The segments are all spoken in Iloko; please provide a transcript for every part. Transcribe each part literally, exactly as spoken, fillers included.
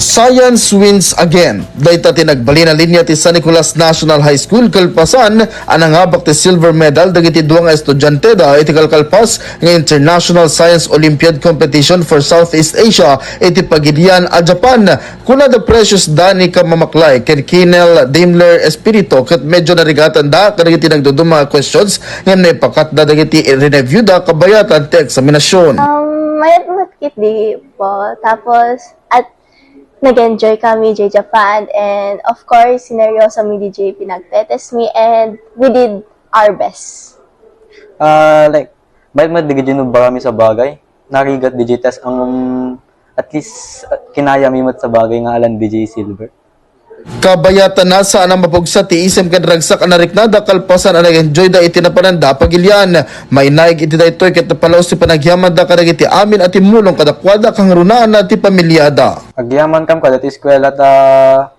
Science wins again. Dayta ti nagbalin a linia ti San Nicolas National High School kalpasan a nangabak ti silver medal dagiti dua nga estudianteda iti kalkalpas nga International Science Olympiad Competition for Southeast Asia iti Pagilian a Japan. Kuna da Precious Dani Kamamaklay ken Kinel Daimler Espirito ket medyo narigatanda kadagiti nagduduma nga questions ngem naipakatda dagiti rineviewda kabayatan ti eksaminasyon. Um, mayat met ketdi po. Tapos, at nag-enjoy kami diay Japan, and of course, sineryoso mi diay pinagtetest mi, and we did our best. Ah, like, mayat met diay inubba kami sa bagay. Narigat diay test ang at least ah, kinaya mi met sa bagay nga alan diay silver. Kabayatan na saan a mapugsa ti isem ken ragsak a nariknada kalpasan a nag-enjoyda iti napananda a pagilian. Mainaig iti daytoy ket napalaos ti panagyamanda kadagiti amin a timmulong kadakuada kangrunaanna ti pamiliada. Agyaman kam kadati eskwela ta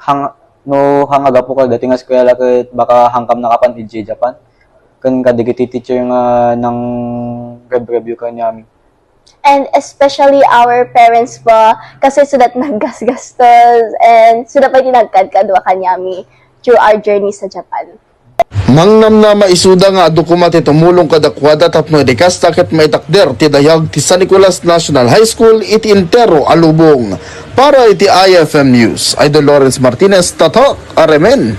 hang, no hang agapu kadati nga eskwela ket baka hangkam nakapan idiay Japan. Ken kadagiti teacher nga nang review kaniami. And especially our parents po, kasi sudat naggasgastos and sudat pay ti nagkadkadua kaniami through our journey sa Japan. Mangnamnama isuda nga adu koma ti tumulong kadakuada tapno idi kasta ket maitakder ti dayag ti San Nicolas National High School iti entero a lubong. Para iti I F M News, Idol Lawrence Martinez, Tatak, Aremen.